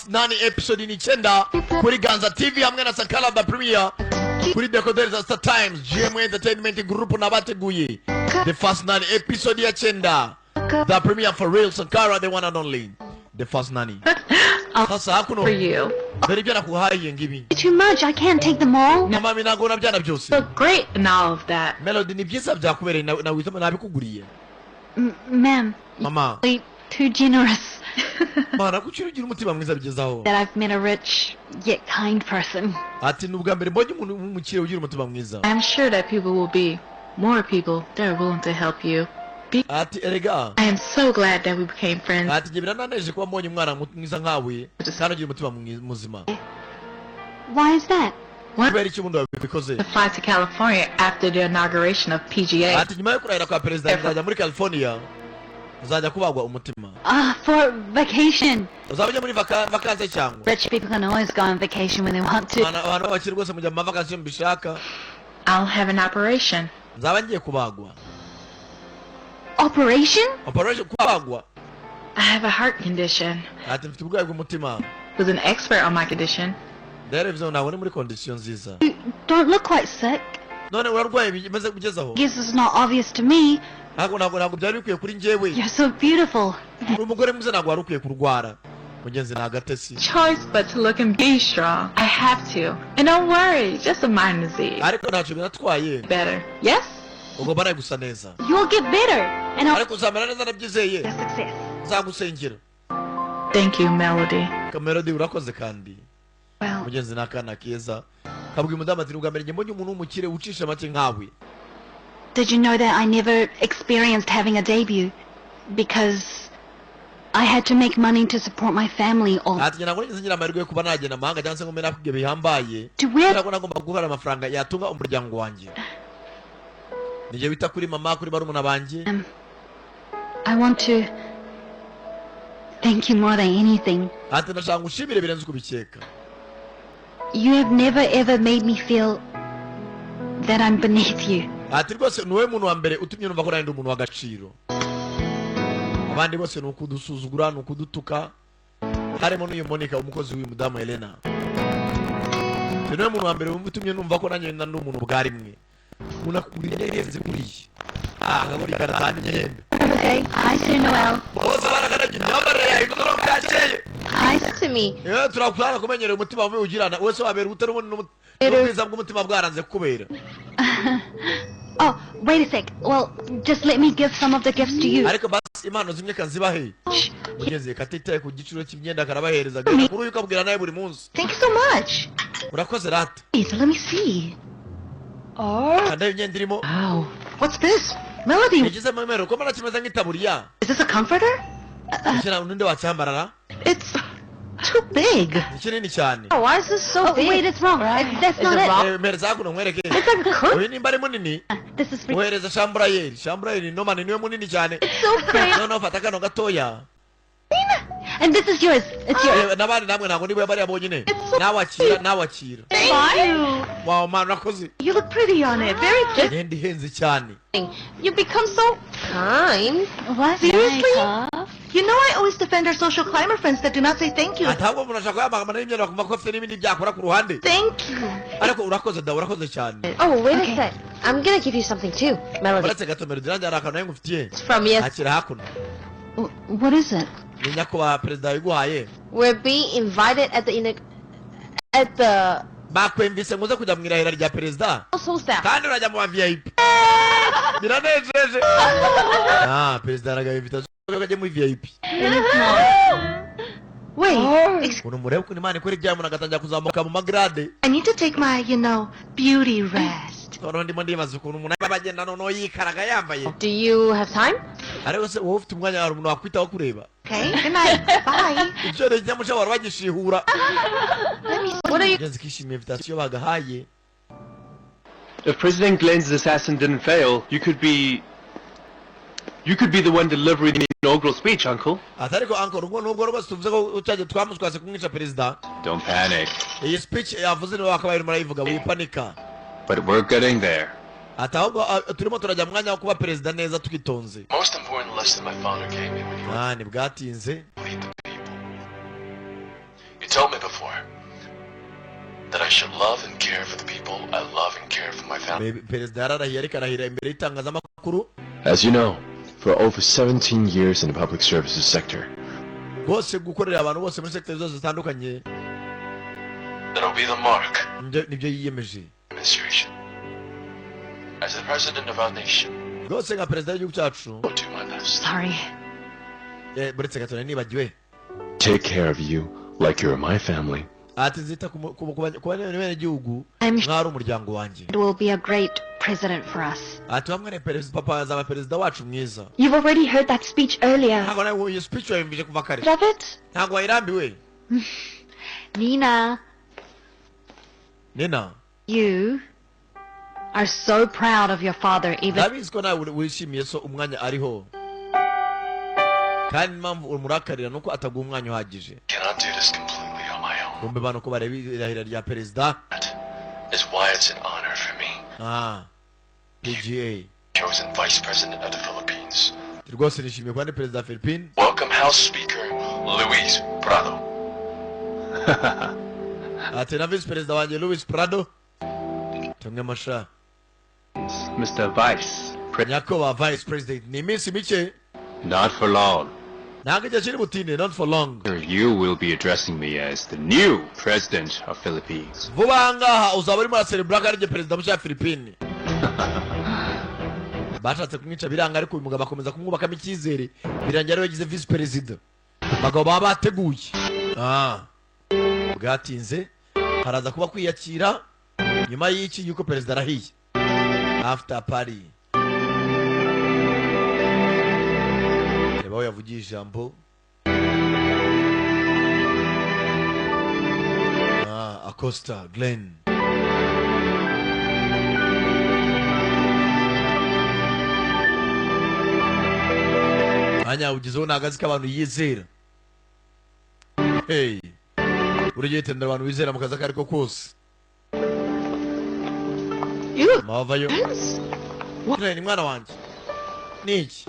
First Nanny episode ni 9 kuri Ganza TV hamwe na Sankara the Premier kuri decoder za Star Times. GM Entertainment Group nabateguye The First Nanny episode ya 9, the premiere for real. Sankara, the one and only, The First Nanny. Sasa hakuno. For you. Dore ibyo nakuhaye ngibi. Too much. I can't take them all. Mama, ntabwo nabyana byose. Look great and all of that. Melody, ni byiza byakubereye na nabikuguriye. Ma'am, Mama. you're too generous. Mana, kuki ugira umutima mwiza bigezaho? That I've met a rich yet kind person. Ati ni ubwa mbere mbonye umuntu w'umukire ugira umutima mwiza. I'm sure that people will be more people that are willing to help you. Ati erega. I am so glad that we became friends. Ati njye birananeje kuba mbonye umwana mwiza nkawe kandi ugira umutima muzima. Why is that? Kubera icyo ubundi wabikoze? To fly to California after the inauguration of PGA. Ati nyuma yo kurahira kwa perezida nzajya muri California, nzajya kubagwa umutima. Ah, for vacation. Uzaba ujya muri vacances cyangwa? Rich people can always go on vacation when they want to. Abantu b'abakire rwose mujya mu mavakansi iyo mubishaka. I'll have an operation. Nzaba ngiye kubagwa. Operation? Operation, kubagwa. I have a heart condition. Ati mfite uburwayi bw'umutima. Was an expert on my condition. Rero bivuze ngo ntabwo ni muri condition nziza. You don't look quite sick. None urarwaye bimaze kugezaho? Guess it's not obvious to me. Ntabwo byari bikwiye kuri njyewe. You're so beautiful. Uri umugore mwiza, ntabwo wari ukwiye kurwara. Mugenzi ni agatesi. Choice but to look and be strong. I have to. And don't worry, just a minor disease. Ariko ntacyo binatwaye. Better. Yes? Ugomba nawe gusa neza. You'll get better. And I'll Ariko uzamera neza, ndabyizeye. be a success. Nzagusengera. Thank you, Melody. Melody, urakoze kandi. Well, Mugenzi ni akana keza, kabwiye umudamu ati ni ubwa mbere njye mbonye umuntu w'umukire ucisha make nkawe. Did you know that I never experienced having a debut? Because I had to make money to support my family all Ati njye ntabwo nigeze ngira amahirwe yo kuba nagenda amahanga cyangwa se ngo mbe nakwiga bihambaye, to wear kubera ko nagomba gukora amafaranga yatunga umuryango wanjye. Nijye wita kuri mama, kuri barumuna banjye. I want to thank you more than anything. Ati ndashaka ngushimire birenze uko ubikeka. You have never ever made me feel that I'm beneath you. Ati rwose ni wowe muntu wa mbere utumye numva ko nanjye ndi umuntu w'agaciro. Abandi bose ni ukudusuzugura, ni ukudutuka, harimo n'uyu Monica, umukozi w'uyu mudamu Helena. Ni niwe muntu wa mbere wumva utumye numva ko nanjye ndi umuntu bwa rimwe. Umuntu akugura imyenda irenze kuriya, ah, akagura ikanatanga imyenda. Okay. Hi, Sir Noel. Bose barakarabye, imyambarire yawe inoze bwakeye. Hi. To me. Iyo turakurana kumenyereye umutima mubi ugirana wese wabera utari ubundi n'ubwiza bw'umutima bwaranze kubera. Oh, wait a sec. Well, just let me give some of the gifts to you. Ariko basi impano zimwe kanzibahe. Mugenzi katitaye ku giciro cy'imyenda, karabahereza agenda kuri uyu ukabwira nawe buri munsi. Thank you so much. Urakoze rata. Wait, let me see. Oh. Kandi imyenda irimo. Wow. What's this? Melody, Igize mu ko mbona kimeze nk'itaburiya. Is this a comforter? Iki ninde wacyambarara? It's too big. Ni kinini cyane. Oh, why is this so Oh, wait, it's wrong. That's Is not it it. wrong? Mpereza hakuno nkwereke. It's like a coat. Uyu nimba ari munini, This is for wohereza shamburayeri. Shamburayeri nomani niwe munini cyane. It's so pretty. Noneho fata kano gatoya. And this is yours. It's yours. N'abandi namwe, ntabwo niba bariya bonyine. Nawe akira, nawe akira. Thank you. Wawe mana, urakoze. You look pretty on it. Very pretty. Imyenda ihenze cyane. You become so kind. What? Seriously? Nice, huh? You know I always defend our social climber friends that do not say thank you. Ati ahubwo umuntu ashaka kuyamagana n'imyenda bakumva ko afite n'ibindi byakora ku ruhande. Thank you. Ariko urakoze da, urakoze cyane. Oh, wait Okay. a sec. I'm gonna give you something too, Melody. Uretse gato, Melody, nanjye hari akantu nawe ngufitiye. It's from yes. Akira hakuno. What is it? Ni nyakubahwa perezida wabiguhaye. We're being invited at the Bakwemvise ngo uze kujya mu irahira rya perezida. also staff. Kandi urajya mu ba VIP, biranejeje. Ah, perezida aragaba invitation ko ajya muri VIP. Wait, excuse Ukuntu murebe ukuntu Imana ikora ibyayo, umuntu agatangira kuzamuka mu magrade. I need to take my beauty rest. Noneho ndimo ndibaza ukuntu umuntu aba agenda noneho yikaraga yambaye. Do you have time? Ariko se wowe ufite umwanya? Hari umuntu wakwitaho kureba? Okay, good night. Bye. Icyo rero nyamushobora bagishihura. Let me see. What are you? Mugenzi kishimiye invitation bagahaye. If President Glenn's assassin didn't fail, you could be the one delivering the inaugural speech, Uncle. Ati ariko uncle, ubwo nubwo rwose tuvuze ko cyagiye twamuswase kumwica perezida, Don't panic. iyi speech yavuze niwe wakabaye urimo urayivuga, wipanika. But we're getting there. Ati ahubwo turimo turajya mu mwanya wo kuba perezida neza twitonze. Most important lesson my father gave me when he Ah, ntibwatinze. lead the people. told me before that I should love and care for the people I love and care for my family. Perezida yararahiye, ariko arahira imbere y'itangazamakuru. As you know, for over 17 years in the public services sector, Rwose gukorera abantu bose muri secteur zose zitandukanye, That'll be the mark nibyo yiyemeje. administration. As the president of our nation, Rwose nka perezida w'igihugu cyacu. I'll do my best. Sorry. Buretse gato, nari nibagiwe. Take care of you like you're my family. Ati nzita ku benegihugu I'm nk'aho ari umuryango wanjye. sure will be a great president for us. Ati bamwe ni perezida, papa azaba perezida wacu mwiza. You've already heard that speech earlier. Ntabwo nawe iyo speech wayumvise kuva kare. Love it? Ntabwo wayirambiwe? Nina, Nina, you are so proud of your father, even ndabizi ko nawe wishimiye so umwanya ariho, kandi impamvu umurakarira nuko ataguha umwanya uhagije. Cannot do this completely on my own. Bumve bano ko bareba irahira rya perezida. That is why it's an honor for me, PGA, chosen Vice President of the Philippines. Rwose nishimiye kuba ndi perezida wa Philippines. Welcome House Speaker Luis Prado. Ati na visi perezida wanjye Louis Prado tumwe amasha. Mr. Vice President. Nyakubahwa vice president, ni iminsi mike. Not for long. Ntabwo igihe kiri butinde, not for long. You will be addressing me as the new president of Philippines. Vuba aha ngaha uzaba urimo uraserebura ko ari jye perezida mushya wa Philippines. Bashatse kumwica biranga, ariko uyu mugabo akomeza kumwubakamo icyizere, birangira ariwe yagize visi perezida. Abagabo baba bateguye. Bwatinze haraza kuba kwiyakira nyuma y'iki, yuko perezida arahiye, after party. Reba aho yavugiye ijambo. Acosta Glenn. Mwanya ugezeho ntabwo azi ko abantu yizera. Hey, urugero yitendera abantu wizera mu kazi ako ariko kose. You look Mavayo. tense. Ni mwana wanjye, ni iki?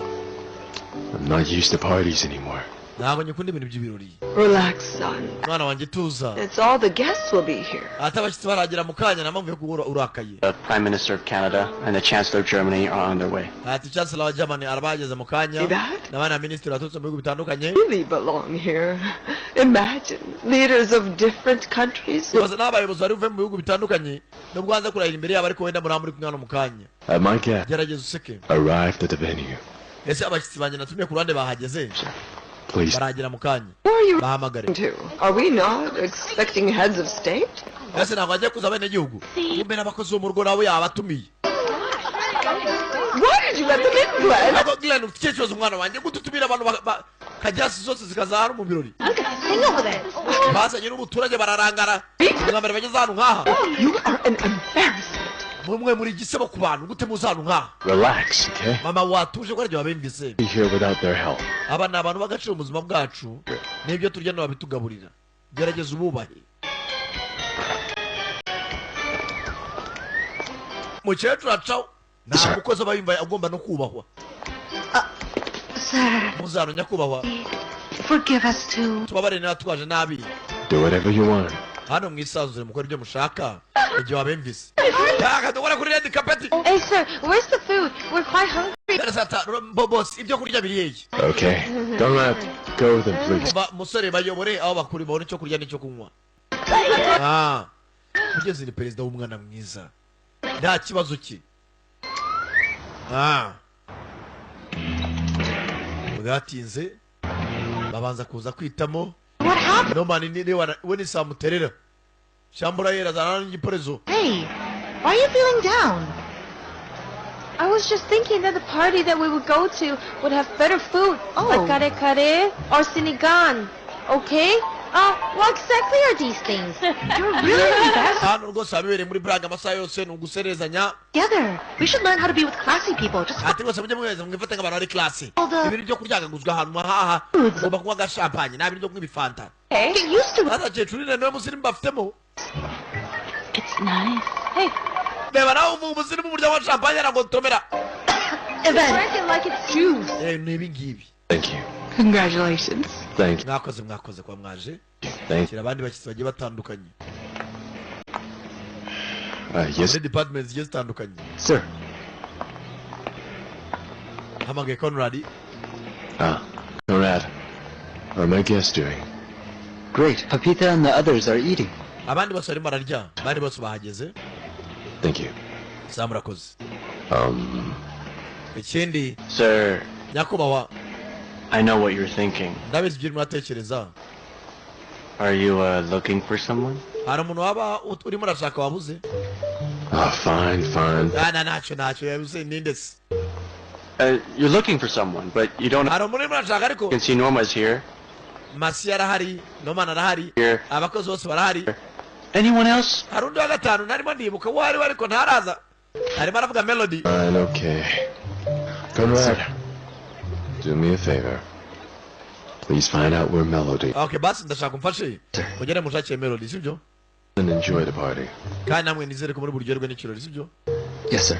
I'm not used to parties anymore. Ntabwo nyikunda ibintu by'ibirori. Relax, son. Mwana wanjye, tuza. It's all the guests will be here. Ati abashyitsi baragera mu kanya, nta mpamvu yo guhora urakaye. The Prime Minister of Canada and the Chancellor of Germany are on their way. Ati chancellor wa Germany arabageze mu kanya See that? n'abandi baminisitiri baturutse mu bihugu bitandukanye. Really belong here. Imagine leaders of different countries. Baza n'abayobozi bari buve mu bihugu bitandukanye, nubwo wanze kurahira imbere yabo, ariko wenda muri kumwe hano mu kanya. My guest Gerageza useke. arrived at the venue. Ese abashyitsi banjye natumiye ku ruhande bahageze? Please. Baragera mu kanya. Who are you Bahamagare. to? Are we not expecting heads of state? Ese ntabwo agiye kuza abenegihugu kumbe n'abakozi bo mu rugo nabo yabatumiye? Why did you let them in, Glenn? Ntabwo Glenn, ufite ikihe kibazo mwana wanjye? Gute utumira abantu kajyasi zose zikaza hano mu birori? Bazanye n'umuturage bararangara, ubwa mbere bageze ahantu nk'aha. You are an embarrassment. Mumwe muri igisebo ku bantu, gute muza ahantu nk'aha? Relax, okay? Mama, watuje ko aribyo babimvise. Be here without their help. Aba ni abantu b'agaciro mu buzima bwacu, n'ibyo turya ntibabitugaburira. Gerageza ububahe. Mukecuru acaho, nta mukozi aba yumva agomba no kubahwa. Sir, Muzano nyakubahwa. forgive us too. Tubabarire niba twaje nabi. Do whatever you want. Hano mwisanzure, mukora ibyo mushaka igihe wabimvise. Reka dukore kuri red carpet. Hey, sir, where's the food? We're quite hungry. Boss, ibyo kurya biri hehe? Okay. Don't let go of them, please. Musore, bayobore aho bakuri babone icyo kurya n'icyo kunywa. Ugeze ni perezida w'umwana mwiza, nta kibazo cye. Bwatinze babanza kuza kwitamo. What happened? Nomani ni we ni samuterera shambura yera azana n'igiporezo. Hey, why are you feeling down? I was just thinking that the party that we would go to would have better food. Oh. Like kare kare or sinigang. Okay? What exactly are these things? You're really embarrassed. Hano rwose habibereye muri Prague amasaha yose ni uguserezanya. Together, we should learn how to be with classy people. Just Ati rwose mujye mweza mwifate nk'abantu bari classe. All the- Ibintu byo kuryagaguzwa ahantu haha, ugomba kunywa agashampanye, nta bintu byo kunywa ibifanta. get used to it. Sasa kecuru niwe musirimu bafitemo. It's nice. Hey, Reba nawe umusirimu umuryango wa champagne aragotomera. Event. drink it like it's juice. Ni ibi ngibi. Thank you. Congratulations. Thank you. Mwakoze, mwakoze kuba mwaje. Thank Kira abandi bashyitsi bagiye batandukanye. Yes, Muri department zigiye zitandukanye. Sir. Hamagaye Conrad. Ah, Conrad. How are my guests doing? Great. Papita and the others are eating. Abandi bose barimo bararya, abandi bose bahageze. Thank you. Saa, murakoze. Ikindi, Sir, nyakubahwa, I know what you're thinking. Ndabizi ibyo urimo uratekereza. Are you looking for someone? Hari umuntu waba urimo urashaka wabuze? Ah, fine, fine. Ah, ntacyo, ntacyo yabuze, ninde se? You're looking for someone, but you don't. Hari umuntu urimo urashaka, ariko You can see Norma's here. Masi arahari, Norman arahari, Here. abakozi bose barahari. Anyone else? Hari undi wa gatanu ntarimo ndibuka uwo ari we, ariko ntaraza, arimo aravuga Melody. Fine, okay. Conrad, do me a favor. Please find out where Melody Okay, basi ndashaka umfashe mugende mushakiye Melody, sibyo? and enjoy the party. Kandi namwe nizere ko muri buryoherwe n'ikirori, sibyo? Yes, sir.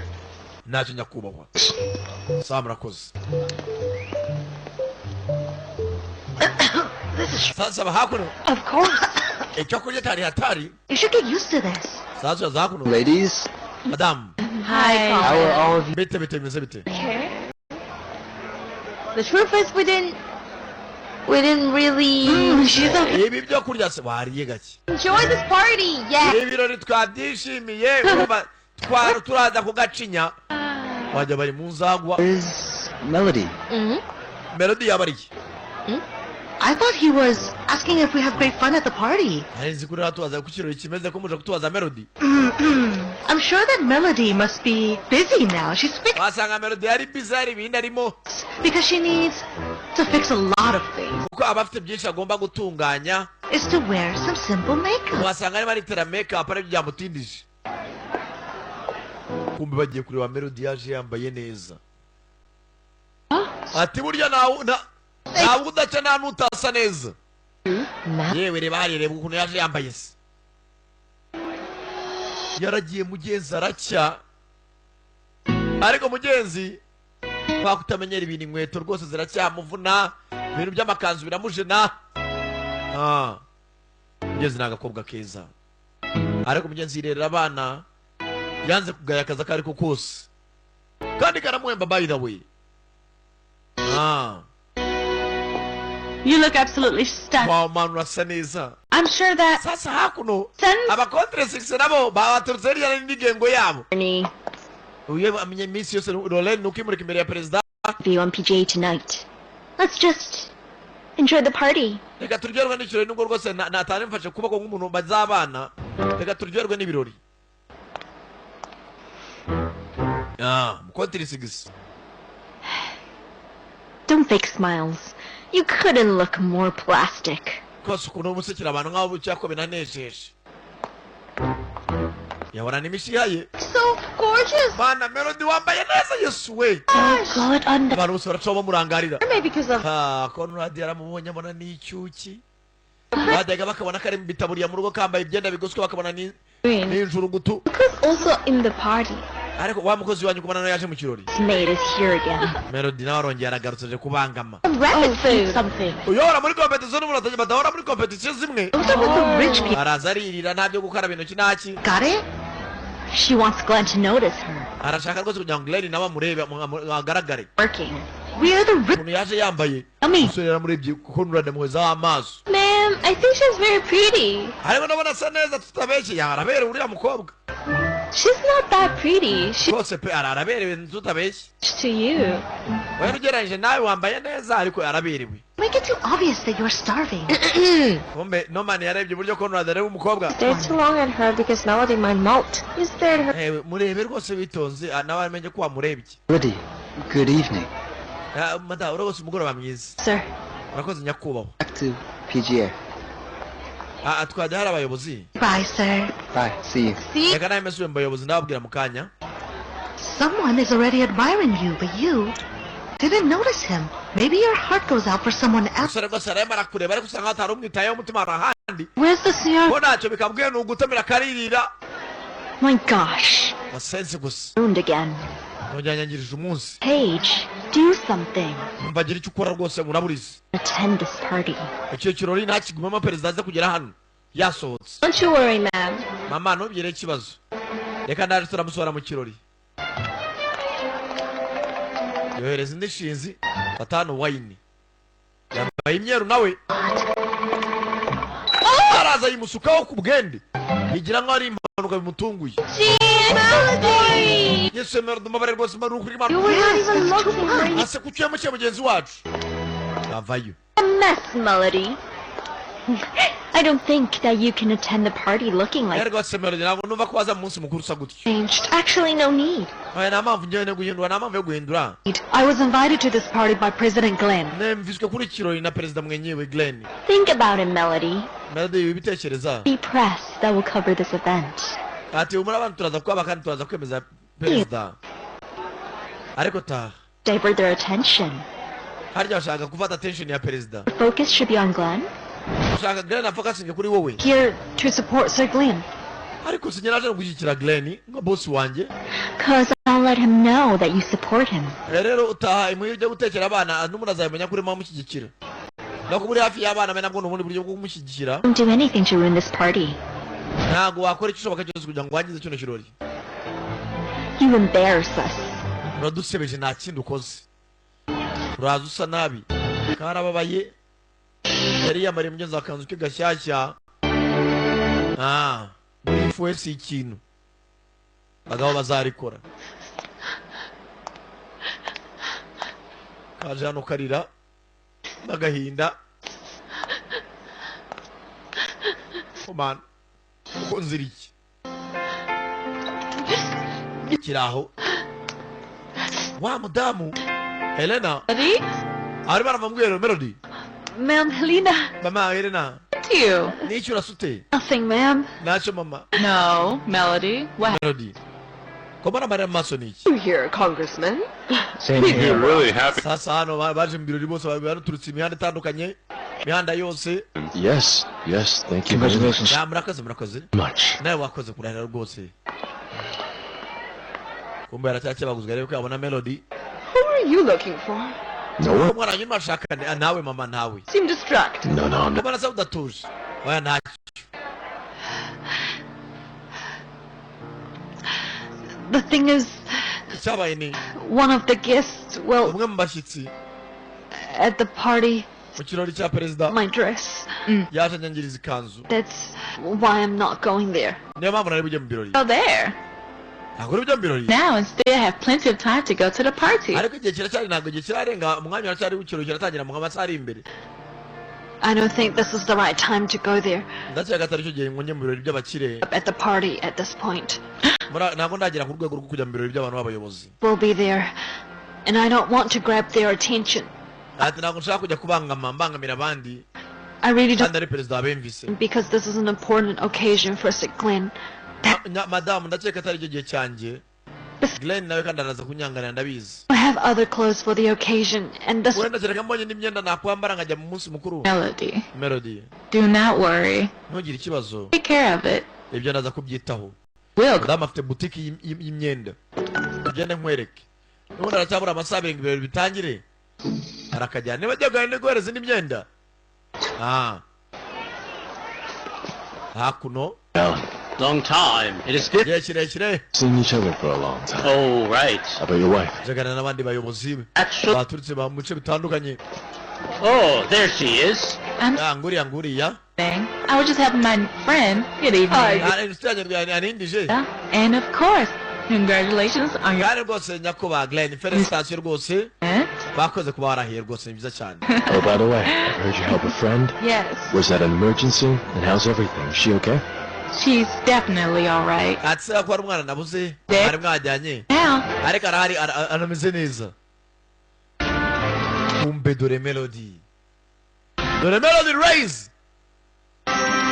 Ntacyo, nyakubahwa. Sawa, murakoze. Sasa hakuno. Of course. Icyo kurya cyari hatari. You should get used to this. Sasa za hakuno. Ladies, Madamu. Hi. how are all of you? Bite, bite, bimeze bite? Okay. The truth is, we didn't really She's okay. Ibi byo kurya se wariye gake? enjoy this party yet. Ibirori twabyishimiye, urumva twara turaza kugacinya wajya bari mu nzagwa. Where's Melody? Melody yabariye. I thought he was asking if we have great fun at the party. Nari nzi ko uriya tubaza ku kirori kimeze, ko muje kutubaza Melody. I'm sure that Melody must be busy now. She's fixed Wasanga Melody yari busy, hari ibindi arimo. Because she needs to fix a lot of things. Kuko aba afite byinshi agomba gutunganya. Is to wear some simple makeup. Wasanga arimo aritera make up, aribyo byamutindije. Kumbe bagiye kureba Melody, yaje yambaye neza, ati burya ntabwo udaca nta n'utasa neza. Yewe, reba hariya, reba ukuntu yaje yambaye se. Yaragiye mugenzi aracya, ariko mugenzi kwa kutamenyera ibintu, inkweto rwose ziracyamuvuna, ibintu by'amakanzu biramujena. Ah. Mugenzi ni agakobwa keza, ariko mugenzi yirerera abana, yanze kugaya akazi ako ariko kose kandi karamuhemba, by the way. Ah. You look absolutely stunning. Wow, man, urasa neza. I'm sure that Sasa hakuno, Sons abakontre nabo babaturutse hirya n'imigengo yabo. Uyu amenye iminsi yose Lorraine ni ukimurika imbere ya perezida. View on PGA tonight. Let's just enjoy the party. Reka turyoherwe n'ikirori, nubwo rwose natari mfashe kuboko nk'umuntu bazabana, reka turyoherwe n'ibirori. Ah, mukontrisigisi. Don't fake smiles. You couldn't look more plastic. Rwose ukuntu umusekera abantu nk'aho bucya ko binanejeje, yahorana imishiha ye. So gorgeous. Mana, Melody wambaye neza, Yesu we! So good under. Abantu bose baracaho bamurangarira. Maybe because of Ah, Conrad yaramubonye, abona n'icyuki. Bajyaga bakabona ko ari mu bitaburiya mu rugo, kambaye ibyenda bigoswe, bakabona ni n'injurugutu. Who's also in the party. Ariko wa mukozi wanyu kubona nawe yaje mu kirori. This maid is here again. Melody nawe arongera aragarutse, aje kubangama. Rapid food. Something. Uyobora muri competition n'umuntu badahora muri competition zimwe. Those are with the rich people. Araza aririra, nta byo gukaraba intoki ntaki. Got it? She wants Glenn to notice her. Arashaka rwose kugira ngo Glenn nawe amurebe, agaragare. Working. We are the rich. Ukuntu yaje yambaye. Tell me. Umusore yaramurebye kuko nuranamuhozaho amaso. Ma'am, I think she's very pretty. Ariko ndabona asa neza, tutabeshye, yaraberewe uriya mukobwa. She's not that pretty. She's Rwose pe, araberewe, tutabeshye. to you. Wenda ugereranyije nawe wambaye neza, ariko araberewe. Make it too obvious that you're starving. Kumbe Norman yarebye uburyo Conrad areba umukobwa. Stare too long at her because Melody might melt. You stared at her. Eh, murebe rwose witonze, ah, nawe amenye ko wamurebye. Melody, good evening. Ah, madamu, rwose umugoroba mwiza. Sir. Urakoze, nyakubahwa. Back to PGA. Ah, ah, twajya hari abayobozi. Bye, sir. Bye. See you. See? Reka nawe mese mu bayobozi, ndababwira mu kanya. Someone is already admiring you, but you didn't notice him. Maybe your heart goes out for someone else. Umusore rwose arimo arakureba, ariko usanga hatari umwitayeho, umutima hari ahandi. Where's the CR? Ko ntacyo bikabwiye, ni ugutamira akaririra. My gosh. Masensi gusa. Ruined again. Ntujyanyangirije umunsi. Paige. Do something. Umva, gira icyo ukora rwose, muraburize. Attend this party. Icyo kirori ntakigumamo, perezida aze kugera hano yasohotse. Don't you worry, ma'am. Mama, ntugire ikibazo, reka ndaje turamusohora mu kirori. Yohereza indi nshinzi batanu wine, yambaye imyeru, nawe araza yimusukaho ku bwende, yigira nkaho ari impanuka bimutunguye. Melody! Yesu, Melody, umubare rwose mari ukuri. You were not even looking, were you? Ase kuki yamukiye mugenzi wacu avayo? A mess, Melody. I don't think that you can attend the party looking like Rwose Melody, ntabwo numva ko waza mu munsi mukuru usa gutyo. changed. Actually, no need. Oya, nta mpamvu njyewe no guhindura, nta mpamvu yo guhindura. I was invited to this party by President Glenn. Nemviswe kuri kirori na perezida mwenyewe Glenn. Think about it, Melody. Melody, ibitekereza. Be press that will cover this event. Ati umuri abantu turaza kuba kandi turaza kwemeza perezida, ariko taha. Divert their attention. Harya bashaka gufata attention ya perezida. The focus should be on Glenn. Ushaka Glenn afocusinge kuri wowe. Here to support Sir Glenn. Ariko sinjye naje no gushyigikira Glenn nka boss wanjye. 'Cause I'll let him know that you support him. Rero utaha imuhira ujya gutekera abana, n'umuntu azabimenya ko urimo amushyigikira no kuba uri hafi y'abana be, nabwo ni ubundi buryo bwo kumushyigikira. Don't do anything to ruin this party. Ntabwo wakora icyo ushoboka cyose kugira ngo wangize kino kirori. You embarrass us. Uradusebeje, nta kindi ukoze, uraza usa nabi. Karababaye, yari yambariye mugenzi wa akanzu ke gashyashya. Ah, buri ifu we si ikintu abagabo bazarikora. Kaje hano karira n'agahinda. Komana uko nzira iki kiri aho wa mudamu Helena Melody? arimo arava mbwira Melody. Ma'am Helena. Mama Helena. To you. N'icyo urasute? Nothing, ma'am. Ntacyo, mama. No, Melody. What? Melody, ko mbona amarira mu maso ni iki? You here, Congressman. Same here. Really happy. Sasa hano baje mu birori bose baturutse imihanda itandukanye, imihanda yose. Yes, thank you very Congratulations. Ya, murakoze, murakoze. Much. Nawe wakoze kurahira rwose. Kumbe aracyakebaguzwa rero ko yabona Melody. Who are you looking for? No one? Umwana nyuma ashaka nawe mama, ntawe. Seem distracted. No, I'm not. Mbona se udatuje? Oya, ntacyo. The thing is, Icyabaye ni one of the guests, well, umwe mu bashyitsi at the party, mu kirori cya perezida my dress. Yaje anyangiriza ikanzu. That's why I'm not going there. Niyo mpamvu nari bujye mu birori. Go there. Ntabwo uri bujye mu birori. Now and still have plenty of time to go to the party. Ariko igihe kiracyari, ntabwo igihe kirarenga, umwanya uracyari w'ikirori, kiratangira mu masaha ari imbere. I don't think this is the right time to go there Ndakeka atari cyo gihe ngo njye mu birori by'abakire. at the party at this point. Ntabwo ndagera ku rwego rwo kujya mu birori by'abantu b'abayobozi. We'll be there, and I don't want to grab their attention. Ati ntabwo nshaka kujya kubangama mbangamira abandi I really don't kandi ari perezida wabemvise. because this is an important occasion for Sir Glenn. Madamu, ndakeka atari cyo gihe cyanjye. Glenn nawe kandi araza kunyanganira, ndabizi. I have other clothes for the occasion, and this Wenda kereka mbonye n'imyenda nakwambara nkajya mu munsi mukuru. Melody, Melody, do not worry. ntugire ikibazo. Take care of it. Ibyo ndaza kubyitaho. Will. Madamu afite butiki y'imyenda, tugende nkwereke. N'ubundi aracyabura amasaha 2 ngo ibirori bitangire, arakajyana niba agiye guhenda guhereza indi myenda. Ah, hakuno. Long time. It is good. Igihe kirekire. Seen each other for a long time. Oh, right. How about your wife? Jagana n'abandi bayobozi be Actually, baturutse mu bice bitandukanye. oh, there she is. I'm Ah, nguriya, nguriya. saying I was just helping my friend. Good evening. Ah, inshuti yanjye yanindije. And of course, congratulations on your Kandi rwose nyakubahwa Glenn, félicitations rwose. event. Bakoze kuba warahiye rwose, ni byiza cyane. Oh, by the way, I heard you help a friend. Yes, Was that an emergency? And how's everything? Is she okay? she's definitely all right. Ati se ko hari umwana nabuze mwari mwajyanye? Now, Ariko arahari, arameze neza. Kumbe dore Melody, dore Melody Raise,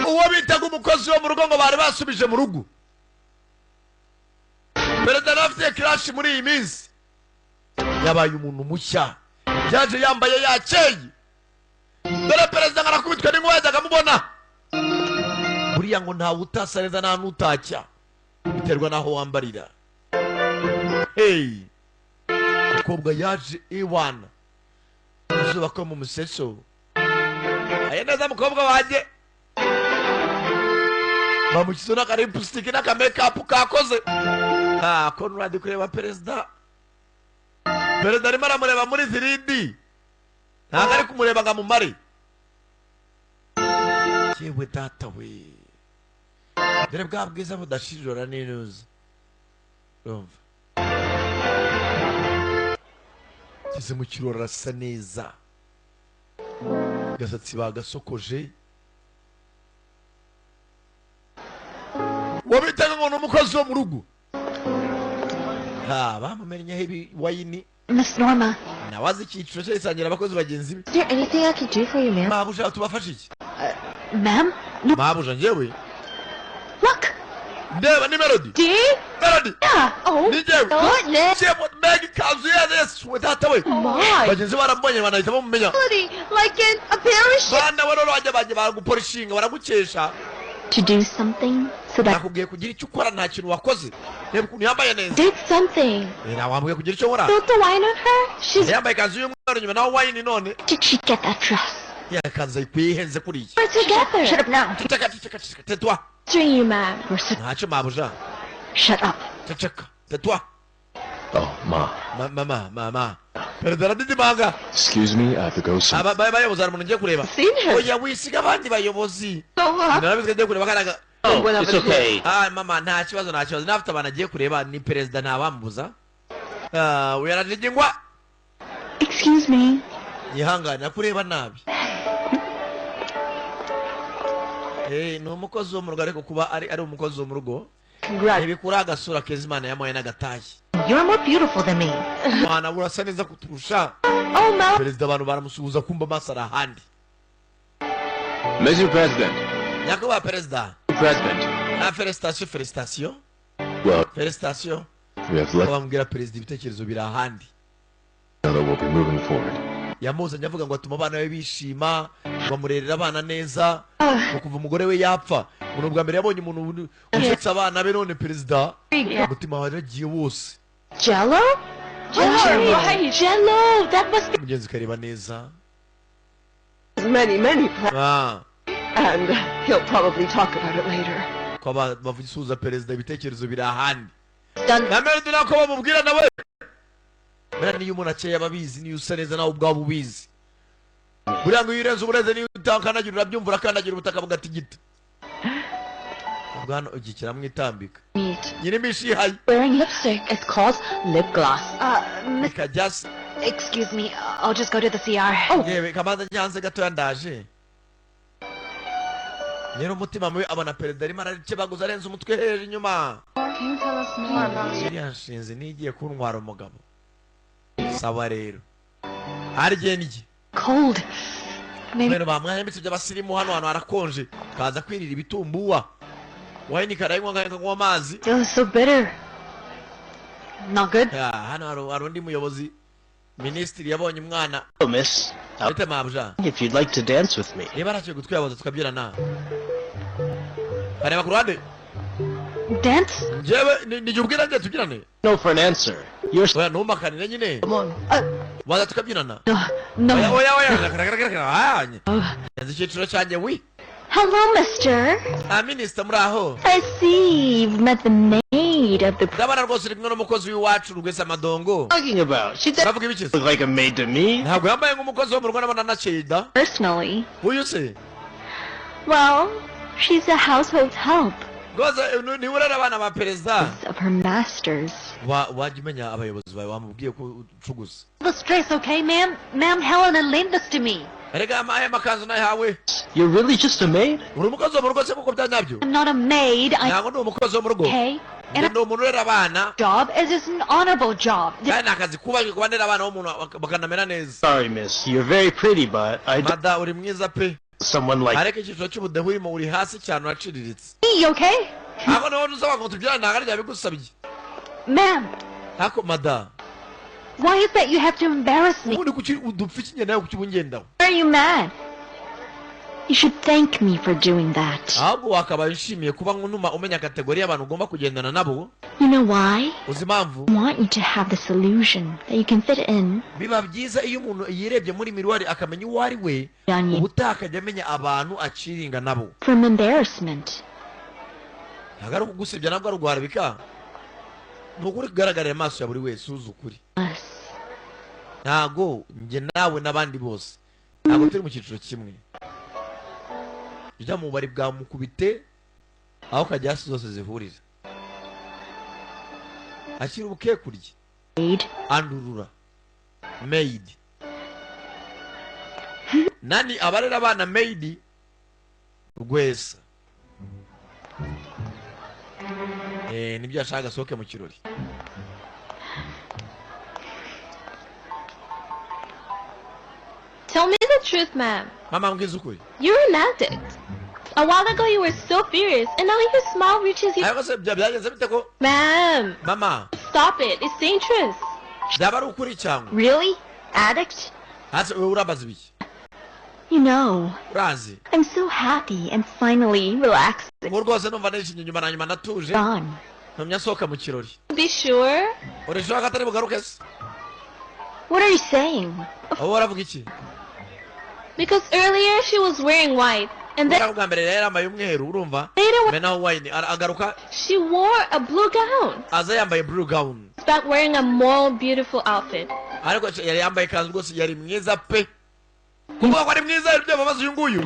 uwo bitaga umukozi wo mu rugo ngo bari basubije mu rugo. Perezida nawe afite crush muri iyi minsi, yabaye umuntu mushya, yaje yambaye yakeye. Dore perezida ngo arakubitwa n'inkuba yajyaga amubona. Buriya ngo ntawe utasa neza nta n'utacya, biterwa n'aho wambarira. Hey, Umukobwa yaje iwana izuba ko mu museso aye neza. Mukobwa wanjye bamushyizeho n'aka lipstick n'aka makeup kakoze. Ah, Conrad kureba perezida, perezida arimo aramureba muri 3D, ntabwo ari kumureba ngo amumare. Yewe data we, dore bwa bwiza budashirora n'inuza. Urumva ngeze mu kirori, arasa neza, agasatsi bagasokoje. Wabitaga ngo ni umukozi wo mu rugo, ha bamumennyeho ibi wine. Miss Norma, Nawe azi icyiciro cye, yisangira abakozi bagenzi be. Is there anything I can do for you, ma'am? Mabuja, tubafashe iki? Ma'am? No. Mabuja, njyewe Look! Ndeba ni Melody. D? Melody. Yeah. Oh. Ni njyewe. Goodness. Njyewe, mbega ikanzu ya Yesu we, data we! My. Bagenzi baramubonye, banahita bamumenya. Melody, like in a parachute. Bana we, rero bajya baragupolishinga, baragukesha. To do something so that Nakubwiye kugira icyo ukora, nta kintu wakoze. Reba ukuntu yambaye neza. Did something. Eh, wambwiye kugira icyo nkora. Spilled the wine on her? She's. Yambaye ikanzu y'umweru nyuma naho wine none. Did she get that dress? Ya kanzu ayikwiye, ihenze kuriya. We're together. Shut up now. Ceceka, ceceka, ceceka, tais-toi. Answering you, ma'am. We're so Ntacyo, mabuja. Shut up. Ceceka, tais-toi. Oh, ma. Mama, mama, perezida aradidimanga. Excuse me, I have to go some. Aba bayobozi, hari umuntu ngiye kureba. Seen her. Oya, wisiga abandi bayobozi. So what? Narabizi ko agiye kureba karaga. Oh, it's okay. Ah, mama, nta kibazo, nta kibazo. Nafite abantu agiye kureba, ni perezida, ntawambuza. Ah, uyu arajigingwa. Excuse me. Yihangane, akureba nabi. Eh, ni umukozi wo mu rugo, ariko kuba ari umukozi wo mu rugo Congrats. ntibikura agasura keza Imana yamuhaye n'agatayi. You're more beautiful than me. Mwana, urasa neza kuturusha. Oh, Mel. Perezida, abantu baramusuhuza, kumva amaso ari ahandi. Mr. President. Nyakubahwa perezida. President. Ah, félicitations, félicitations. Well, Félicitations. we have let Bamubwira perezida, ibitekerezo biri ahandi. know that we'll be moving forward. Yamuzanye avuga ngo atuma abana be bishima, bamurerera abana neza, ngo kuva umugore we yapfa ngo ni ubwa mbere yabonye umuntu usetsa abana be. None perezida umutima waragiye wose. Jello? Jello. Right. Jello. That must be. Mugenzi ukareba neza. Many, many plans, Ah, and he'll probably talk about it later. Ko bavusuhuza perezida, ibitekerezo biri ahandi. Done. Na Melody nako bamubwira nawe. Buriya niyo umuntu akeye aba abizi, niyo usa neza nawe ubwawe ubizi. Buriya ngo iyo urenze ubureze, niyo utakandagira urabyumva, urakandagira ubutaka bugatigita. Ubwo hano igihe kiramwitambika. Meat. Nyirimishi ihaye. Wearing lipstick. It's called lip gloss. Miss, Ikajya se. Excuse me. I'll just go to the CR. Oh, Yewe, kamanza njyanze gatoya, ndaje. Nyiri umutima mubi abona perezida arimo araricebaguza, arenze umutwe hejuru inyuma. Can you tell us more about Iriya nshinzi nigiye kuntwara umugabo. Sawa rero, harye ndye. Cold. Maybe Bene bamwambitse by'abasirimu, hano hantu harakonje, kaza kwirira ibitumbuwa, wine karayinywa nkanywa amazi. Feels so bitter. Not good. Ya, hano hari undi muyobozi, minisitiri, yabonye umwana. Oh, miss. Bite, mabuja? If you'd like to dance with me. Niba ntacyo gutwibaza tukabyinana, areba ku ruhande. Dance? Njyewe nijye ubwira njye tubyinane. No for an answer. You're. Oya, ntumakanire nyine. Come on. Waza tukabyinana. No, no. Oya, oya, oya, garagara. Nzi icyiciro cyanjye wi. Hello, mister. Ah, minisita, muri aho? I see you've met the maid of the. Ndabona rwose uri kumwe n'umukozi w'iwacu Rwesa Madongo. Talking about. She doesn't Uravuga ibikiza? look like a maid to me. Ntabwo yambaye nk'umukozi wo mu rugo, ndabona anakeye da. Personally. Uyu se? Well, she's a household help Rwose niwe urera abana ba perezida. Of her masters. Wajya umenya abayobozi bawe, wamubwiye ko ucuguza. The stress, okay, ma'am? Ma'am Helena lent this to me. Erega aya makanzu nayahawe. You're really just a maid? Uri umukozi wo mu rugo se kuko bya nyabyo? I'm not a maid. I Ntabwo ndi umukozi wo mu rugo. Okay. And Ndi umuntu urera abana. Job is is an honorable job. Kandi ni akazi kubajwe kuba ndera abana b'umuntu bakanamera neza. Sorry, miss. You're very pretty, but I don't Mada, uri mwiza pe. Someone like Ariko icyiciro cy'ubudehe urimo, uri hasi cyane, uraciriritse. Me, okay? Ntabwo niba usaba ngo tubyarane, ntabwo ari bigusabye. Ma'am, Ariko mada. Why is that you have to embarrass me? Ubundi kuki udupfa ikinyenda nawe, kuki ubungendaho? Why are you mad? You should thank me for doing that. Ahubwo wakabaye ushimiye kuba ntuma umenya category y'abantu ugomba kugendana nabo. You know why? Uzi impamvu? I want you to have this illusion that you can fit in. Biba byiza iyo umuntu yirebye muri miroir akamenya uwo ari we. On you. Ubutaha akajya amenya abantu aciringa nabo. From embarrassment. Ntabwo ari ukugusebya, ntabwo ari uguharabika, ni ukuri kugaragarira amaso ya buri wese uzi ukuri. Us. Ntago njye nawe n'abandi bose, ntabwo turi mu cyiciro kimwe. Ujya mu bubari bwa mukubite aho kajya hasi zose zihurira, ashyira ubukekurye. Maid. Andurura maid nani abarera abana maid rwesa nibyo yashaka asohoke mu kirori. Tell me the truth, ma'am. Mama, mbwiza ukuri. You're an addict. A while ago you were so furious, and now your smile reaches you. Ariko se byagenze bite ko? Ma'am, Mama. stop it. It's dangerous. Byaba ari ukuri cyangwa? Really? Addict? Hasi wowe urabaza ibiki? You know, Urazi. I'm so happy and finally relaxed. Ubu rwose numva nishimye, nyuma na nyuma natuje. Gone. Ntumye asohoka mu kirori. Be sure. Urashaka ko atari bugaruke se? What are you saying? Wowe uravuga iki? Because earlier she was wearing white, and then Kubera ko bwa mbere yari yambaye umweru, urumva? later Menaho wine agaruka she wore a blue gown. aza yambaye blue gown. Back wearing a more beautiful outfit. Ariko yari yambaye ikanzu rwose, yari mwiza pe. Kuvuga ko ari mwiza ibyo babaza uyu nguyu.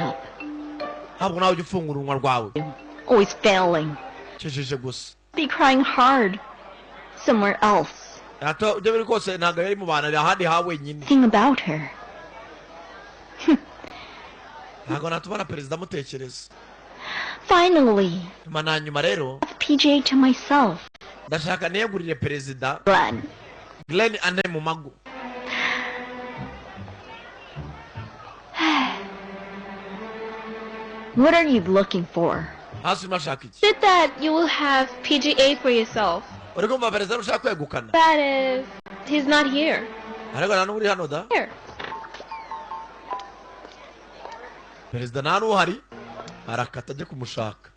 Ntabwo nawe ujya ufungura urunwa rwawe. Always failing. Cecetse gusa. Be crying hard. Somewhere else. Hato ibyo biri kose ntabwo yari mu bantu, ari ahandi ha wenyine. Thing about her. Ntabwo natubona perezida amutekereza. Finally, Nyuma na nyuma rero PJ to myself. ndashaka niyegurire perezida Glenn. Glenn ane mu mago. What are you looking for? Hasi urimo ashaka iki? Said that you will have PGA for yourself. Uri kumva perezida ushaka kwegukana? That is, he's not here. Ariko nta n'uri hano da. Here. Perezida nta n'uhari, arakata ajya kumushaka.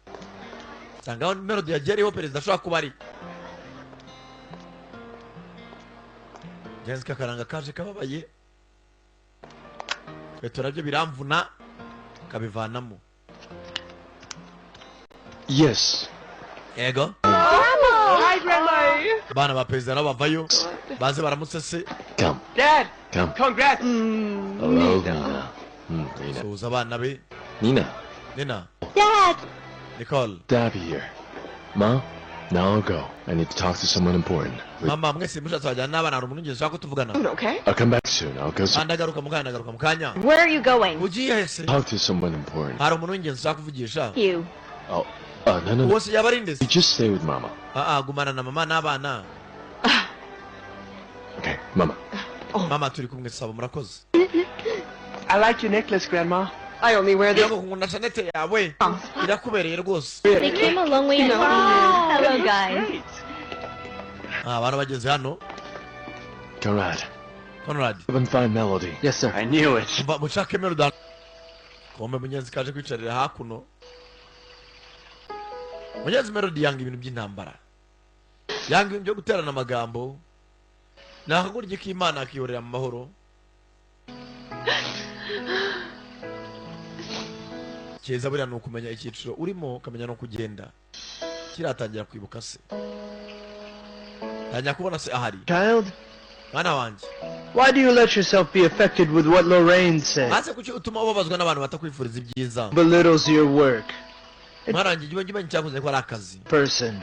Nsanga aho Melody yagiye ariho perezida ashobora kuba ari. Genzi kakaranga kaje kababaye. Beto nabyo biramvuna kabivanamo. Yes. Yego. Hi, Grandma. Abana ba perezida nabo bavayo baze baramutse se. Come. Dad. Come. Congrats. Hello, Nina. Nina. Suhuza abana be. Nina. Nina. Dad. Nicole. Dabby here. Ma, now I'll go. I need to talk to someone important. Mama, mwese mushatse wajyana n'abana, hari umuntu w'ingenzi ushaka ko tuvugana. Okay. I'll come back soon. I'll go Ndagaruka mu kanya, ndagaruka mu kanya. Where are you going? Ugiye he se? talk to someone important. Hari umuntu w'ingenzi ushaka kuvugisha. You. Oh, no, no, no. Uwo se yaba ari nde se? You just stay with Mama. Ah, ah, gumana na mama n'abana. Okay, Mama. Mama turi kumwe, saba murakoze. I like your necklace, Grandma. I only wear this. Yego, nkunda chaînette yawe. Irakubereye rwose. They came a long way to see you. Hello, guys. Ah, abantu bageze hano. Conrad. Conrad. Come and find Melody. Yes, sir. I knew it. Umva mushake Melody. Kombe munyenzi kaje kwicarira hakuno. Munyenzi Melody yanga ibintu by'intambara. Yanga ibintu byo guterana amagambo. Nakagurye k'Imana akiyorera mu mahoro. Keza buriya ni ukumenya icyiciro urimo, ukamenya no kugenda. Kiratangira kwibuka se. Tangira kubona se ahari. Child, Mwana wanjye. why do you let yourself be affected with what Lorraine said? Hase kuki utuma ubabazwa n'abantu batakwifuriza ibyiza? Belittles your work. Mwana wanjye, jya umenya icyakoze ko ari akazi. Person.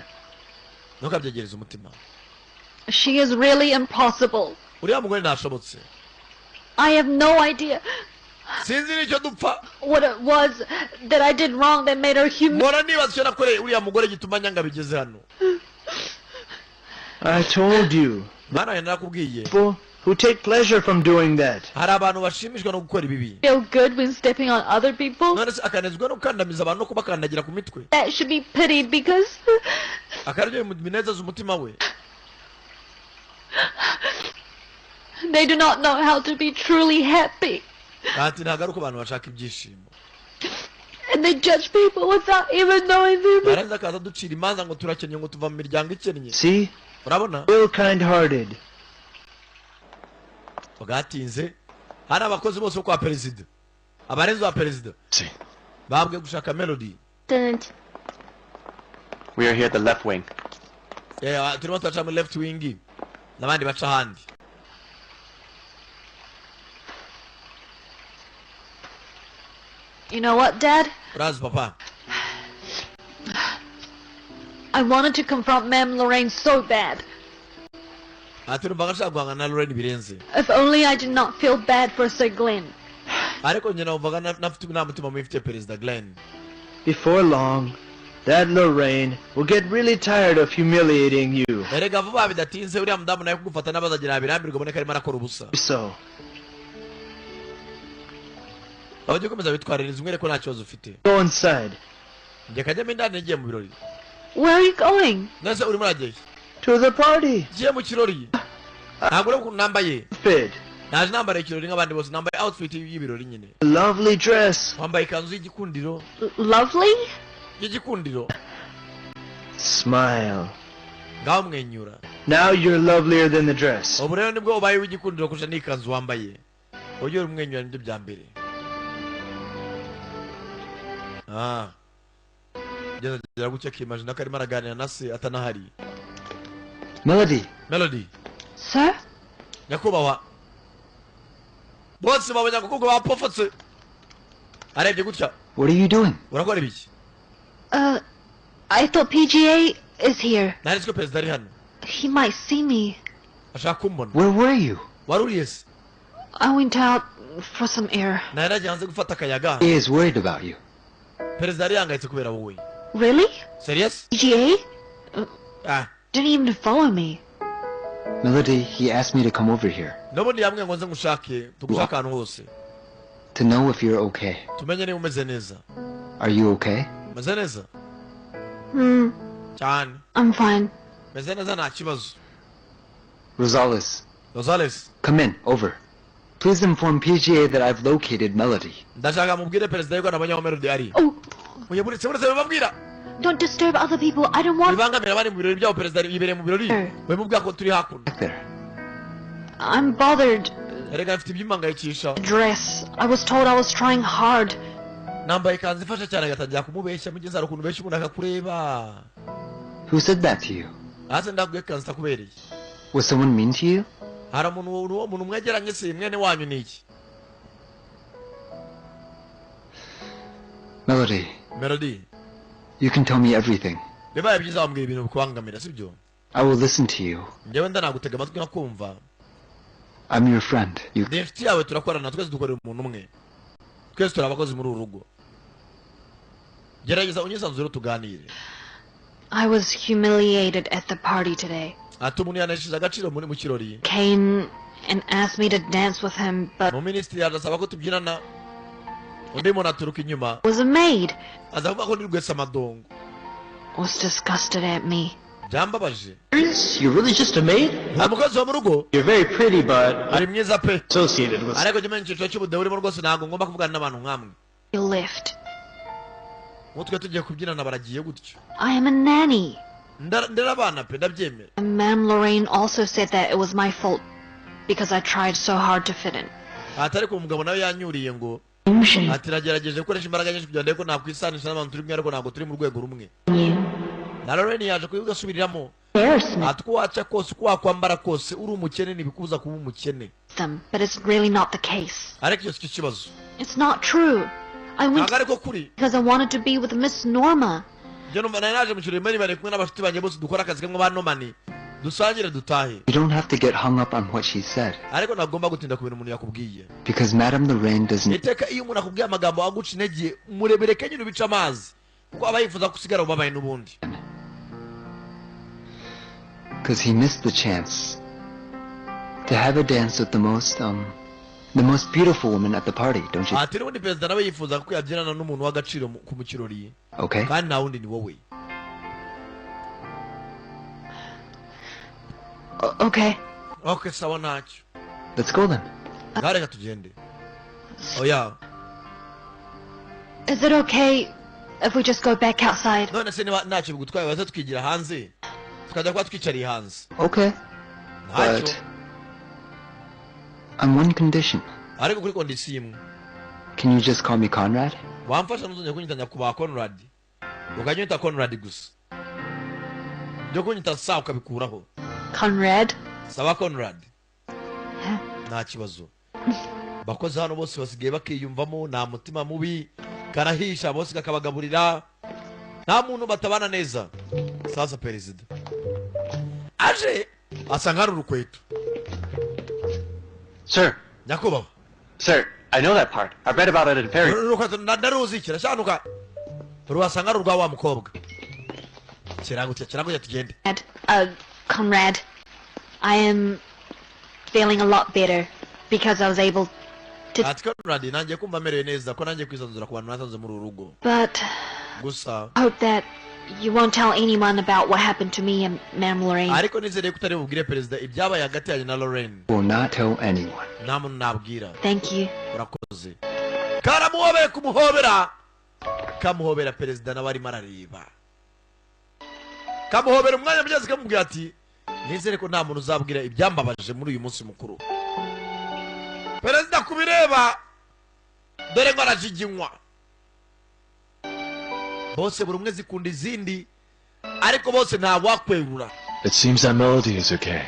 Ntukabyegereze umutima. She is really impossible. Uriya mugore ntashobotse. I have no idea Sinzi n'icyo dupfa. what it was that I did wrong that made her human. Mpora nibaza icyo nakoreye uriya mugore gituma nyanga bigeze hano. I told you. Mwana wanjye, narakubwiye. People who take pleasure from doing that. Hari abantu bashimishwa no gukora ibibi. Feel good when stepping on other people. None se akanezwa no gukandamiza abantu no kubakandagira ku mitwe. That should be pitied because Akaryo binezeza umutima we. they do not know how to be truly happy. Ati ntabwo ari uko abantu bashaka ibyishimo. And they judge people without even knowing them. Yarangiza akaza ducira imanza ngo turakennye, ngo tuva mu miryango ikennye. See? Urabona? Real kind-hearted. Bwatinze, hari abakozi bose bo kwa perezida, abarenzi ba perezida babwiye gushaka Melody. Didn't. We are here at the left wing. Eh, turimo turaca muri left wing n'abandi baca ahandi. You know what, Dad? Urazi papa? I wanted to confront Ma'am Lorraine so bad. Ati numvaga nshaka guhangana na Lorraine birenze. If only I did not feel bad for Sir Glenn. Ariko njye numvaga nafite nta mutima mubi mfitiye perezida Glenn. Before long, that Lorraine will get really tired of humiliating you. Erega vuba bidatinze uriya mudamu nawe kugufata n'abazagira birambirwa, ubone ko arimo arakora ubusa. So, abajya ukomeza bitwaririza umwereke ko nta kibazo ufite. Go inside. Njye kajyamo indani, ngiye mu birori. Where are you going? Nese urimo uragiye? To the party. Ngiye mu kirori. Ntabwo ureba ukuntu nambaye? Fit. Naje nambara ikirori nk'abandi bose, nambaye outfit y'ibirori nyine. Lovely dress. Wambaye ikanzu y'igikundiro. Lovely? Y'igikundiro. Smile. Ngaho mwenyura. Now you're lovelier than the dress. Ubu rero nibwo ubaye w'igikundiro kurusha n'ikanzu wambaye. Ujye umwenyura, nibyo bya mbere. Ah, gerageza gutya, akimajina ko arimo araganira na se atanahari. Melody. Melody. Sir? Nyakubahwa, bose babonye agakobwa bapofotse, arebye gutya. What are you doing? Urakora ibiki? I thought PGA is here. Nari ko perezida ari hano. He might see me. Ashaka kumbona. Where were you? Wari uriye se? I went out for some air. Nari nagiye hanze gufata akayaga. He is worried about you. Perezida yari yangayitse kubera wowe. Really? Serious? PGA? Ah. Didn't even follow me. Melody, he asked me to come over here N'ubundi yambwiye ngo nze ngushake, tugushake ahantu hose. to know if you're okay. Tumenye niba umeze neza. Are you okay? Umeze neza? Hmm, Cyane. I'm fine. Meze neza, nta kibazo. Rosales, Rosales. Come in. Over. Please inform PGA that I've located Melody. Ndashaka mubwire perezida yuko nabonye aho Melody ari. Oh, Oya, buretse, buretse bibabwira. don't disturb other people. I don't want. Bibangamira abari mu birori byabo, perezida yibereye mu birori, bimubwira ko turi hakuno. Back there. I'm bothered. Erega mfite ibyimangayikisha. Dress. I was told I was trying hard. Nambaye ikanzu ifasha cyane, agatangira kumubeshya. Mugenzi, hari ukuntu ubeshya umuntu akakureba. Who said that to you? Hasi ndabwiye ikanzu itakubereye. Was someone mean to you? Hari umuntu, uwo muntu mwegeranye se mwene wanyu ni iki? Melody, Melody, you can tell me everything. Bibaye byiza wambwira ibintu bikubangamira, sibyo? I will listen to you. Njyewe ndanagutega amatwi nkakumva. I'm your friend. You Ndi inshuti yawe, turakorana twese, dukorera umuntu umwe, twese turi abakozi muri uru rugo. Gerageza unyisanzure tuganire. I was humiliated at the party today. Ati umuntu yanesheje agaciro muri mu kirori. Came and asked me to dance with him, but Mu minisitiri arasaba ko tubyinana, undi muntu aturuka inyuma was a maid. aza kuvuga ko ndi rwese amadongo. Was disgusted at me. Byambabaje. Serious? You're really just a maid? Nta mukozi wo mu rugo? You're very pretty, but Ari mwiza pe, associated with ariko jya umenya icyiciro cy'ubudehe urimo rwose, ntabwo ngomba kuvugana n'abantu nkamwe. You left. Nk'utwe tugiye kubyinana baragiye gutyo. I am a nanny. Ndera abana pe, ndabyemera. And Ma'am Lorraine also said that it was my fault because I tried so hard to fit in. Ati ariko umugabo nawe yanyuriye ngo ati nagerageje gukoresha imbaraga nyinshi kugira ngo ndebe ko nakwisanisha n'abantu turi kumwe, ariko ntabwo turi mu rwego rumwe. Na Lorraine yaje kubigasubiramo, ati uko waca kose, uko wakwambara kose, uri umukene ntibikubuza kuba umukene. Them, but it's really not the case. Ariko icyo si cyo kibazo. It's not true. I went Ntabwo ariko kuri. because I wanted to be with Miss Norma. Njye numva nari naje mu kirori mbere bari kumwe n'abashuti banjye bose, dukora akazi kamwe ba Nomani, dusangire dutahe. You don't have to get hung up on what she said Ariko ntagomba gutinda ku bintu umuntu yakubwiye. because Madame Lorraine doesn't Iteka iyo umuntu akubwiye amagambo aguca intege, murebereke nyine ubice amazi, kuko aba yifuza gusigara ubabaye n'ubundi. Because he missed the chance to have a dance with the most beautiful woman at the party, don't you? Ati n'ubundi perezida nawe yifuza ko yabyinana n'umuntu w'agaciro mu kirori. Okay? Kandi nta wundi ni wowe. Okay. Okay, sawa, ntacyo. Let's go then. Ngaho reka tugende. Oya. Is it okay if we just go back outside? None se niba ntacyo bigutwaye, baza twigira hanze, tukajya kuba twicariye hanze. Okay. Ntacyo. But on one condition. Ariko kuri condition imwe. Can you just call me Conrad? Wamfasha ntuzongere kunyita nyakubahwa Conrad, ukajya unyita Conrad gusa, byo kunyita sa ukabikuraho. Conrad? Sawa Conrad, nta kibazo. Bakozi hano bose basigaye bakiyumvamo, nta mutima mubi, karahisha bose kakabagaburira, nta muntu batabana neza. Sasa perezida aje asanga hari urukweto. Sir. Nyakubahwa. Sir, I know that part. I've read about it in fairy. Uru rukweto ndaruzi, kirashanuka, ruwasanga ari urwa wa mukobwa. Kiragutse, kiragutse, tugende. Conrad, I am feeling a lot better because I was able to. Ati Conrad, nanjye kumva merewe neza ko nanjye kwisanzura ku bantu nasanze muri uru rugo. But Gusa I hope that you won't tell anyone about what happened to me and Ma'am Lorraine. Ariko nizere ko utari bubwire perezida ibyabaye hagati yanjye na Lorraine. Will not tell anyone. Nta muntu nabwira. Thank you. Urakoze. Karamuhobeye, kumuhobera kamuhobera, perezida nawe arimo arareba, kamuhobera umwanya mugezi, kamubwira ati nizere ko nta muntu uzabwira ibyambabaje muri uyu munsi mukuru. Perezida kubireba dore ngo arajiginywa. Bose buri umwe zikunda izindi, ariko bose ntawakwerura. It seems that Melody is okay.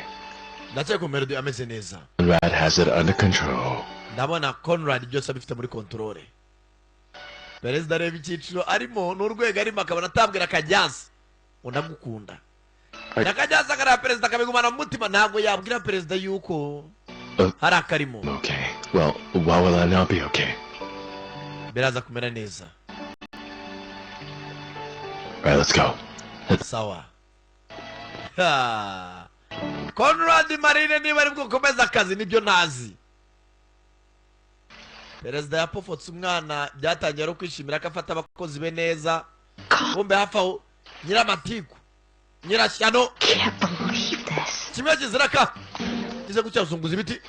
Ndakeka ko Melody ameze neza. Conrad has it under control. Ndabona Conrad byose abifite muri control. Perezida areba icyiciro arimo n'urwego arimo, akabona atabwira akajyansi ngo ndagukunda. Nakajyansi akareba perezida, akabigumana mu mutima, ntabwo yabwira perezida yuko hari akarimo. Okay. Well, why will I not be okay? Biraza kumera neza. Right, let's go. Sawa. Ha. Conrad Marine niba ari bwo akazi nibyo ntazi. Perezida yapofotse umwana, byatangiye ari kwishimira ko afata abakozi be neza, kumbe hafi aho nyiramatiku nyirashyano kimwe kizira ka kize gutya uzunguza ibiti.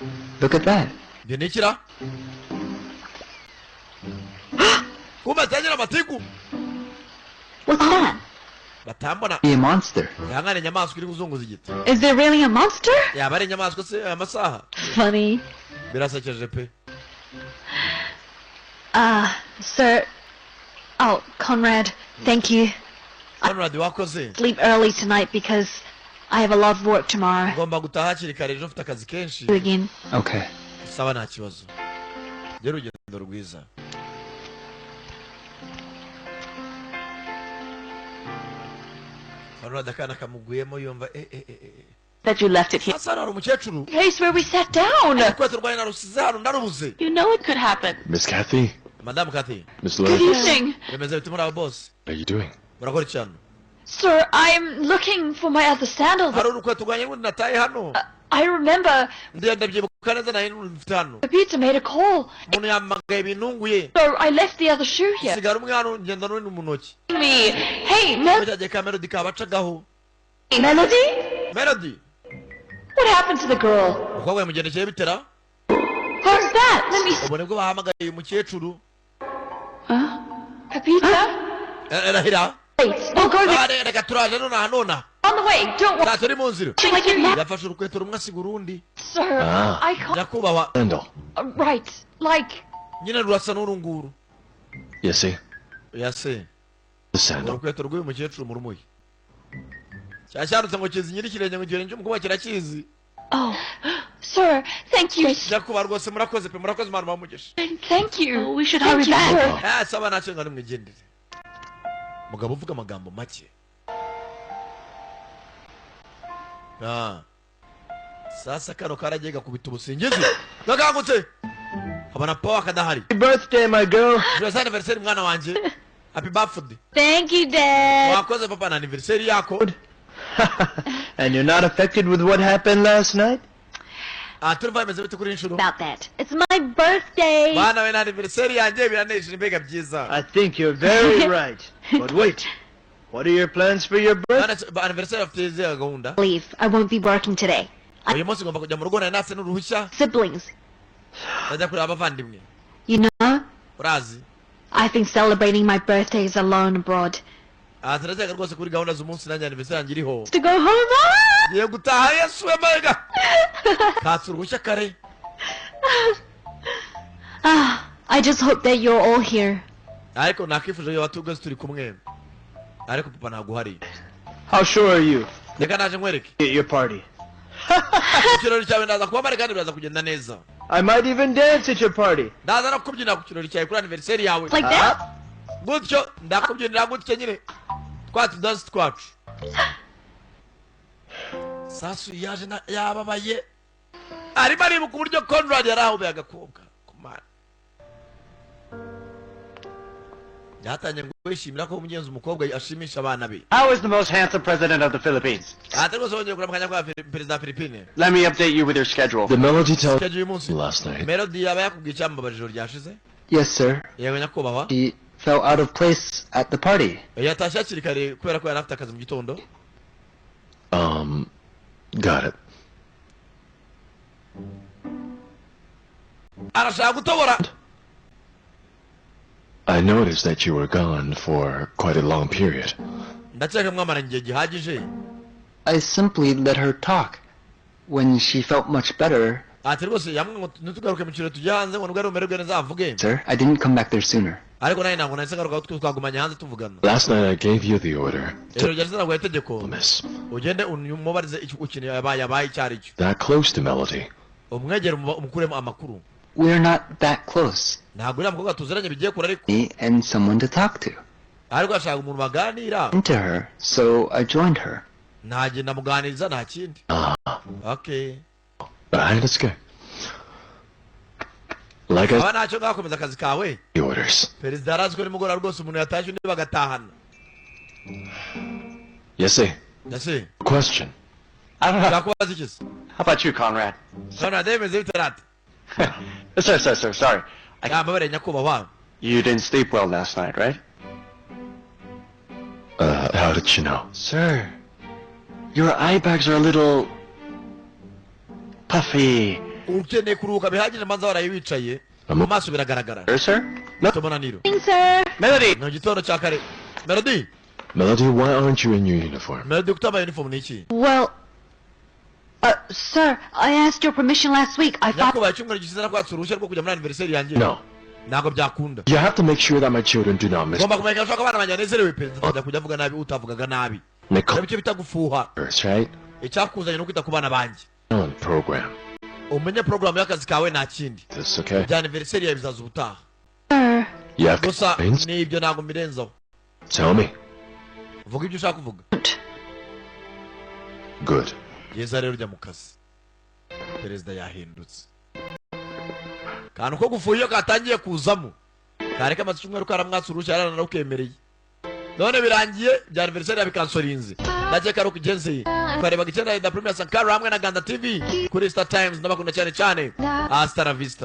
Look at that. Ibyo ni ikira kumbe cya nyiramatiku. What's that? Batambona. Be a monster. Ihangane, inyamaswa iri kuzunguza igiti. Is there really a monster? Yaba ari inyamaswa se aya masaha? Funny. Birasekeje pe. Sir. Oh, Conrad, thank you. Conrad, wakoze. Sleep early tonight because I have a lot of work tomorrow. Ngomba gutaha hakiri kare, ejo mfite akazi kenshi. You again. Okay. Sawa, nta kibazo, gira urugendo rwiza. Conrad akana kamuguyemo, yumva eh eh eh eh. That you left it here. Hasa hano hari umukecuru. Place where we sat down. Urukweto rwawe narusize hano, ndarubuze. You know it could happen. Miss Kathy? Madamu Kathy. Miss Good Lorraine? evening. Bimeze bite muri abo bose? What are you doing? Murakora iki hano? Sir, I'm looking for my other sandals. Hari urukweto rwanjye rundi nataye hano. I remember Ndabyibuka neza, nayo n'urundi mfite hano. Pepita made a call. Umuntu yampamagaye bintunguye. So I left the other shoe here. Sigara umwe hano, ngenda n'urundi mu ntoki. Me. Hey, Mel- Cyagiye ka Melody kabacagaho. Melody? Melody. What happened to the girl? Umukobwa yamugendekeye bitera. Who's that? Let me see. Ubwo nibwo bahamagaye uyu mukecuru. Pepita? Rahira. Wait, we'll go there. Ah, reka turaje nonaha nonaha. On the way. Don't worry. Nta turi mu nzira. Like it matters. Yafashe urukweto rumwe asiga urundi. Sir, Ah. I can't. Nyakubahwa. Sandal. Right. Like, Nyine rurasa n'uru nguru. You see? Yase. The sandal. Urukweto rw'uyu mukecuru murumuye cyashyarutse ngo kizi nyiri ikirenge, ngo ikirenge cy'umukobwa kirakizi. Oh, sir, thank you. Nyakubahwa rwose murakoze pe, murakoze, Imana ibahe. Thank you. We should Thank hurry you, back. sir. Ah, saba ntacyo, ngo nimwigendere. Mugabo uvuga amagambo make. Ah. Sasa kano karagiye gakubita ubusingizi gakangutse abona pawa kadahari. Happy birthday, my girl. Joyeux anniversaire mwana wanjye, happy birthday. Thank you, Dad. Wakoze papa na anniversaire yako. And you're not affected with what happened last night? Ah, turiva bimeze bite kuri inshuro? About that. It's my birthday. Bana we, na anniversaire yanjye biranejeje, mbega byiza. I think you're very right. But wait, what are your plans for your birthday? Bana anniversaire afite izihe gahunda? Leave. I won't be working today. Uyu munsi ngomba kujya mu rugo, nari natse n'uruhushya. Siblings. Ndajya kureba abavandimwe. You know, Urazi, I've been celebrating my birthdays alone abroad. Aha turazega rwose kuri gahunda z'umunsi, nanjye anniversaire yanjye iriho. To go home. Ah! Ngiye gutaha. Yesu we, mbega katse uruhushya kare. Ah, I just hope that you're all here. Ariko nakifuje iyo twese turi kumwe, ariko papa ntabwo uhari. How sure are you Reka naje nkwereke. at your party? Ikirori cyawe ndaza kuba mpari kandi biraza kugenda neza. I might even dance at your party. Ndaza no kubyina ku kirori cyawe kuri anniversaire yawe. Like that? Gutyo ndakubyinira gutyo nyine, twa tudansi twacu. Sasu yaje yababaye, arimo aribuka uburyo Conrad yari ahobeye agakobwa kumana. Byatangiye ngo yishimira ko umugenzi umukobwa ashimisha abana be. How is the most handsome president of the Philippines? Ati rwose wongeye kuramukanya kwa perezida wa Philippine. Let me update you with your schedule. The Melody tell Schedule y'umunsi. last night. Melody yaba yakubwiye icyambabaje ijoro ryashize? Yes, sir. Yego nyakubahwa. She fell out of place at the party. Yatashye hakiri kare kubera ko yari afite akazi mu gitondo. Got it. Arashaka gutobora. I noticed that you were gone for quite a long period. Ndakeka mwamaranye igihe gihagije. I simply let her talk. When she felt much better, Ati rwose yamwe ngo ntitugaruke mu kirori, tujye hanze ngo nubwo ari bumererwe neza avuge. sir, I didn't come back there sooner. Ariko nanjye ntabwo nahise ngaruka, twe twagumanye hanze tuvugana. Last night I gave you the order Ijoro ryashize ntabwo itegeko miss ugende umubarize icyo ikintu yabaye icyo ari cyo. that close to Melody. Umwegere umukuremo amakuru. We're not that close. Ntabwo uriya mukobwa tuziranye bigiye kure, ariko Me and someone to talk to. ariko ashaka umuntu baganira. Into her, so I joined her. Ntagenda muganiriza, nta kindi. Ah, Okay. alright, let's go. Like I Aba ntacyo, ngakomeza akazi kawe. the orders. Perezida yarazi ko nimugoroba rwose umuntu yatashye undi bagatahana. Yes, sir. Ndase Question. I don't know. ushaka kubaza iki se? How about you, Conrad? Conrad, bimeze bite rata? Sir, sir, sir, sorry. I, Yambabarire nyakubahwa. you didn't sleep well last night, right? How did you know? Sir, your eye bags are a little puffy. Ukeneye kuruhuka bihagije, manza waraye wicaye, mu maso biragaragara. Sir, sir? No. Tomonaniro. Sir. Melody! Mu gitondo cya kare, Melody. Melody, why aren't you in your uniform? Melody, kutambaye uniform ni iki? Well, sir, I asked your permission last week. I thought Nyakubahwa, icyumweru gishize nakwatse uruhushya rwo kujya muri anniversaire yanjye. No. Ntabwo byakunda. You have to make sure that my children do not miss Ngomba kumenya ko abana banjye banezerewe. Perezida atajya kujya avuga nabi, utavugaga nabi. Nicole Icyo bita gufuha. first, right? Icyakuzanye no kwita ku bana banjye. On program. Umenye porogaramu y'akazi kawe, nta kindi. This, okay? Bya anniversaire yawe bizaza ubutaha. Sir. You have Gusa complaints? n'ibyo ntabwo mbirenzaho. Tell me. Vuga ibyo ushaka kuvuga. Good. Byiza rero, ujya mu kazi. Perezida yahindutse. Kantu ko gufuha iyo katangiye kuzamo kare kamaze icyumweru karamwatse uruhushya, yaranararukemereye, none birangiye bya anniversaire yabikansorinze. Ndakeka ari ukugenzeye twarebaga icyenda da Premier Sankara hamwe na Ganda TV kuri Star Times. Ndabakunda cyane cyane, hasta la vista.